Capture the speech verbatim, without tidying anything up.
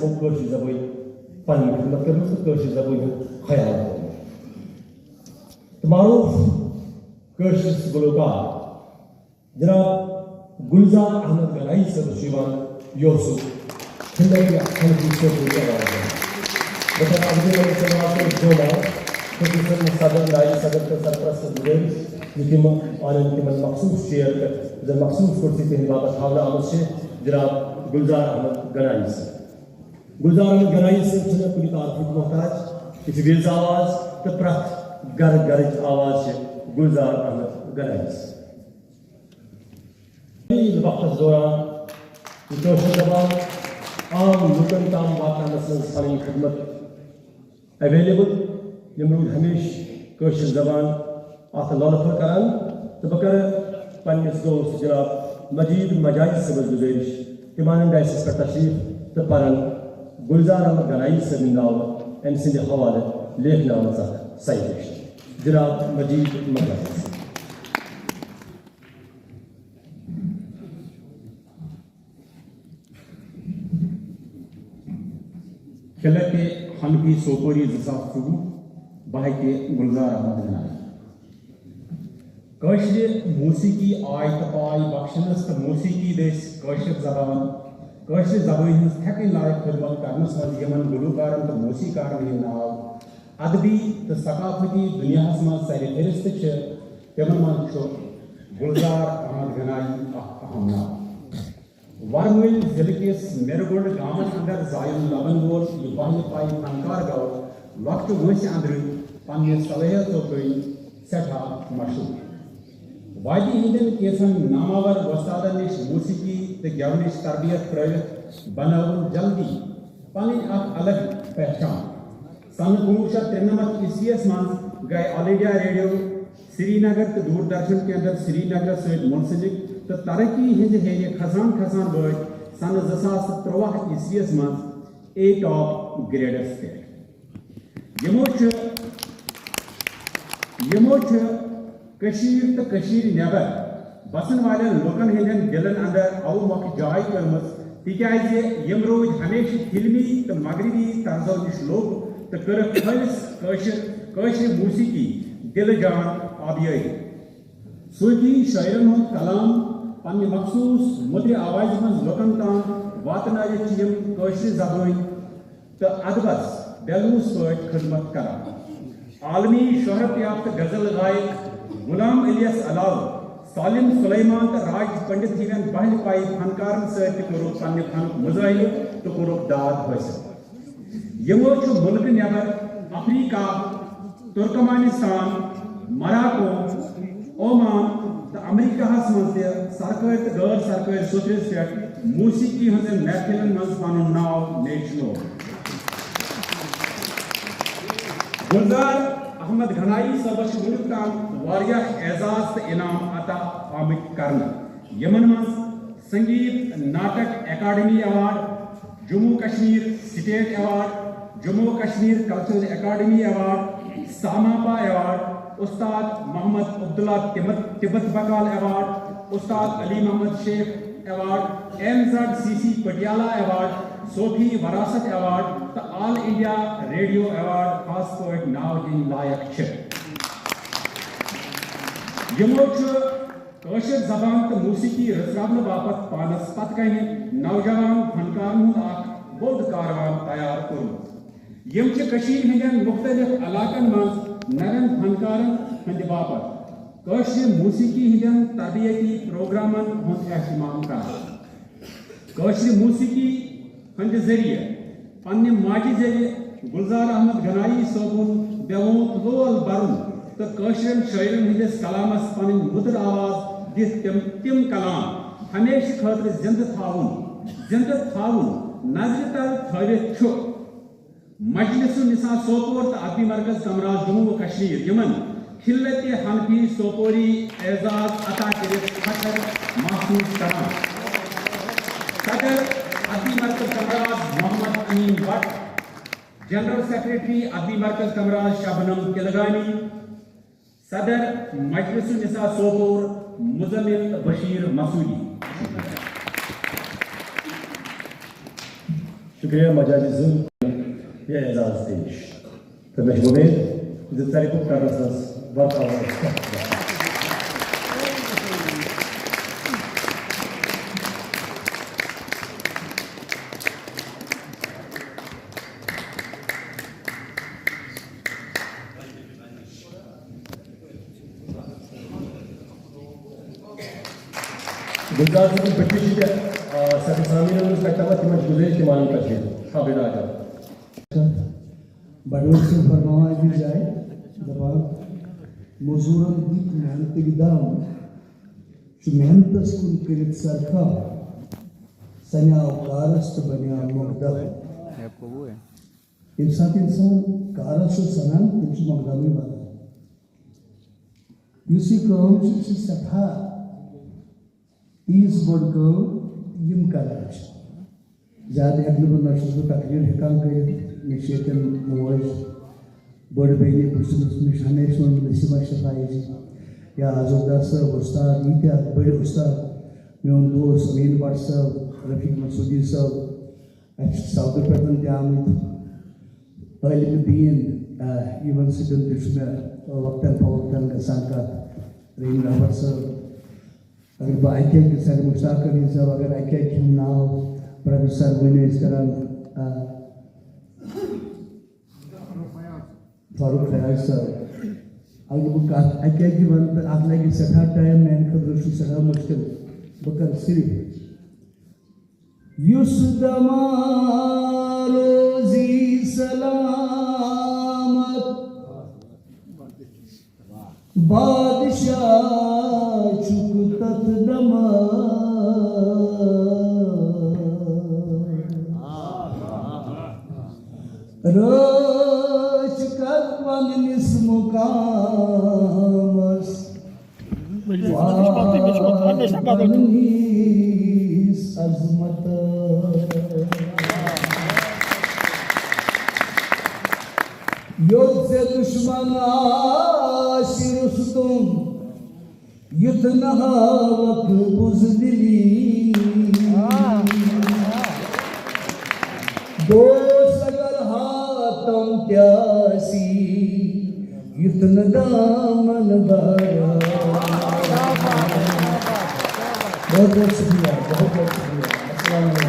کٲشِر زبٲنۍ پنٕنۍ خدمت کٔرمٕژ تہٕ کٲشِر زبٲنۍ ہُنٛد خیال تھوٚومُت۔ تہٕ معروٗف کٲشرِس گلوکار جناب گلزار احمد گنایی صٲبَس چھُ یِوان یوسُف ہندی اکھ ہندی صٲبُن آواز۔ بہٕ کرٕ عبداللہ صٲب آواز کٔرِتھ زوما، خصوٗصاً صدر، نائب صدر تہٕ سرپرست گُزٲرِش زِ تِم انن تِمن مخصوٗص چیئر تہٕ زن مخصوٗص کرسی تِہنٛدِ باپتھ تھاونہٕ آمٕژ چھِ جناب گلزار احمد گنایی صٲب۔ گلزار احمد گنایی صٲب چھِنہٕ کُنہِ تعارفٕکۍ محتاج، یہِ چھِ ویز آواز تہٕ پرٛٮ۪تھ گرٕ گرٕچ آواز چھِ گلزار احمد گنایی صٲب۔ ییٚلہِ وقتس دوران یہِ کٲشِر زبان عام لوٗکن تام واتناونس منٛز پنٕنۍ خدمت اویلیبل، یِم روٗدۍ ہمیشہِ کٲشِر زبان اتھ لۄلہٕ پھٔلۍ کران۔ تہٕ بہٕ کرٕ پننِس دوست جناب مجید مجاہد صٲبس گُزٲرِش، تِم انن ڈائسس پٮ۪ٹھ تشریف تہٕ پرن گلزار احمد گنایی صٲبٕنۍ ناوٕ أمۍ سٕنٛدِ حوالہٕ لیکھنہٕ آمٕژ اکھ سائٹیشن۔ جناب مجید مجاہد صٲب۔ خلعت حنفی سوپوری زٕ ساس ژوٚوُہ، بہٕ ہیٚکہِ گلزار احمد گنایی۔ کٲشرِ موسیقی آے تہٕ پاے بخشنس تہٕ موسیقی دٔسۍ کٲشِر زبان، کٲشرِ زبٲنۍ ہٕنٛز تھٮ۪کٕنۍ لایق خدمت کرنس منٛز یِمن گلوکارن تہٕ موسیقارن ہٕنٛدۍ ناو ادبی تہٕ ثقافتی دنیاہس منٛز سرِ فہرست چھِ، تِمن منٛز چھُ گلزار احمد گنایی اکھ اہم ناو۔ ورمُلۍ ضلعہٕ کِس میرگنڈ گامس اندر زایُن لبن وول یہِ بہلہِ پایہِ فنکار گوٚو لۄکچہِ وٲنٛسہِ اندرٕ پننہِ صلٲحیتو کِنۍ سٮ۪ٹھاہ مشہوٗر۔ وادی ہٕنٛدٮ۪ن کینٛژن ناماور وۄستادن نِش موسیقی تہٕ گٮ۪ونٕچ تربیت پرٲوِتھ بنٲوٕن جلدی پنٕنۍ اکھ الگ پہچان۔ سنہٕ کُنوُہ شیٚتھ ترٛنَمتھ عیسویس منٛز گٔے آل انڈیا ریڈیو سری نگر تہٕ دوردرشن کیندر سری نگرس سۭتۍ منسلک تہٕ ترقی ہٕنٛزِ ہیرِ کھسان کھسان وٲتۍ سنہٕ زٕ ساس تہٕ ترٛواہ عیسویس منٛز اے ٹاپ گریڈس پٮ۪ٹھ۔ یِمو چھِ، یِمو چھِ کٔشیٖر تہٕ کٔشیٖرِ نٮ۪بر بسن والٮ۪ن لوٗکن ہٕنٛدٮ۪ن دِلن اندر اوٕ مۄکھٕ جاے کٔرمٕژ، تِکیازِ یِم روٗدۍ ہمیشہٕ فلمی تہٕ مغربی طرزو نِش لوٚب تہٕ کٔرٕکھ خٲلص کٲشِر، کٲشرِ موسیقی دِلہٕ جان آبیٲری۔ صوٗفی شٲعرن ہُنٛد کلام پننہِ مخصوٗص مٔدرِ آوازِ منٛز لوٗکن تام واتنٲوِتھ چھِ یِم کٲشرِ زبٲنۍ تہٕ ادبس بے لوث پٲٹھۍ خدمت کران۔ عالمی شہرت یافتہٕ غزل گائک غلام علیس علاوٕ سالم سلیمان تہٕ راج پنڈت ہِوٮ۪ن بہلہِ پایہِ فنکارن سۭتۍ تہِ کوٚرُکھ پننہِ فنُک مظٲہرٕ تہٕ کوٚرُکھ داد حٲصِل۔ یِمو چھُ مُلکہٕ نٮ۪بر افریقہ، ترکمانستان، مراکو، اومان تہٕ امریکہس منٛز تہِ سرکٲرۍ تہٕ غٲر سرکٲرۍ سوٚتھرِس پٮ۪ٹھ موسیقی ہٕنٛزن محفلن منٛز پنُن ناو نیچھنوو۔ گلزار احمد گنایی صٲبس چھِ وُنیُک تام واریاہ اعزاز تہٕ انعام عطا آمٕتۍ کرنہٕ، یِمن منٛز Sangeet Natak academy award, Jammu Kashmir state award, Jammu Kashmir cultural academy award, Samapa award, استاد محمد عبداللہ تبت، تبت بکال ایوارڈ، استاد Ali Mohammad Sheikh award, M Z C C Patiala award, صوفی وراثت ایوارڈ تہٕ آل انڈیا ریڈیو ایوارڈ خاص پٲٹھۍ ناو دِنۍ لایق چھِ۔ یِمو چھُ کٲشِر زبان تہٕ موسیقی رٔژھراونہٕ باپتھ پانس پتہٕ کنہِ نوجوان فنکارن ہُنٛد اکھ بوٚڑ کاروان تیار کوٚرمُت۔ یِم چھِ کٔشیٖرِ ہٕنٛدٮ۪ن مُختٔلِف علاقن منٛز نوٮ۪ن فنکارن ہٕنٛدِ باپتھ کٲشرِ موسیقی ہٕنٛدٮ۪ن تربیتی پروگرامن ہُنٛد اہتمام کران۔ کٲشرِ موسیقی ہٕنٛدِ ذٔریعہٕ پننہِ ماجہِ زیوِ گلزار احمد گنایی صٲبُن بے ووت لول برُن تہٕ کٲشرٮ۪ن شٲعرن ہٕنٛدِس کلامس پنٕنۍ مٔدٕر آواز دِتھ تِم، تِم کلام ہمیشہٕ خٲطرٕ زِندٕ تھاوُن، زِندٕ تھاوُن، نظرِ تل تھٲوِتھ چھُ مجلس النساء سوپور تہٕ ادبی مرکز کمراز جموں و کشمیر، یِمن خلعت حنفی سوپوری اعزاز عطا کٔرِتھ فخر محسوس کران۔ صدر ادبی مرکز کمراز محمد امین بٹ، جنرل سیکرٹری ادبی مرکز کمراز شبنم کلگانی، صدر مجلس النساء سوپور مزمل بشیر مسعودی۔ شُکریہ مجازی سُنٛد یہِ اعزاز پیش۔ تہٕ مےٚ چھِ وۄمید زِ ژَرِ کُٹھ کَرنَس منٛز وَرتاوو أسۍ کَتھ۔ گُلزار صٲبٕنۍ بٔچی چھِ تہِ، آ، سخت سامعیٖنَن منٛز کَتہِ تامَتھ، تِمَن چھِ گُزٲرِش تِم اَنَن تشریٖف۔ آ، بِلکُل۔ بڑوت صٲب فرماوان أکِس جایہِ، دَپان، مٔزوٗرَن دِتۍ محنتٕکۍ دَم، چھُ محنتَس کُن کٔرِتھ سرکھا، سَنیٛاو کارَس تہٕ بَنیٛاو مۄقدم۔ ییٚمہِ ساتہٕ اِنسان کارَس چھُ سَنان، تٔمِس چھُ مۄقدمٕے بَنان۔ یُس یہِ کٲم چھِ، یہِ چھِ سٮ۪ٹھاہ تیٖژ بٔڑ کٲم یِم کران چھِ۔ زیادٕ ہٮ۪کہٕ نہٕ بہٕ، نہ چھُس بہٕ تقریر ہٮ۪کان کٔرِتھ، مےٚ چھِ ییٚتٮ۪ن موج، بٔڑ بیٚنہِ، بہٕ چھُس تٔمِس ہمیشہِ وَنان نسیمہ شفایع جی یا آزاد داس صٲب، اُستاد، ییٖتیٛاہ بٔڑۍ اُستاد، میون دوست امیٖن بٹ صٲب، رفیق منصوٗری صٲب، اَسہِ چھِ سعودی پٮ۪ٹھ تہِ آمٕتۍ عٲلمِ دیٖن، آ، یِمن سۭتۍ تہِ چھُ مےٚ وقتاً فوقتاً گژھان کتھ، رحیٖم رحمت صٲب، اگر بہٕ اَکہِ اَکہِ سر مشتاق علی صٲب، اگر اَکہِ اَکہِ ہُنٛد ناو پروفیسر ؤنِو أسۍ کران، آ، فاروق فیاض صٲب، اگر بہٕ کتھ اَکہِ اَکہِ وَنہٕ تہٕ اَتھ لگہِ سٮ۪ٹھاہ ٹایم، میٛانہِ خٲطرٕ چھُ سٮ۪ٹھاہ مُشکِل۔ بہٕ کرٕ صرف یُس دمان روزی سلامت، بادشاہ چھُکھ تتھ دمان۔ رٲچھ کر پننِس مقامس، پننِس عظمتس۔ یوٚت ژےٚ دُشمن آسہِ رُستُم، یُتھ نہٕ ہاوکھ بُزدِلی۔ دوست اگر ہاتم تہِ آسی، یُتھ نہٕ دامن بارا۔ بہت بہت شکریہ، بہت بہت شکریہ۔ السلام علیکم۔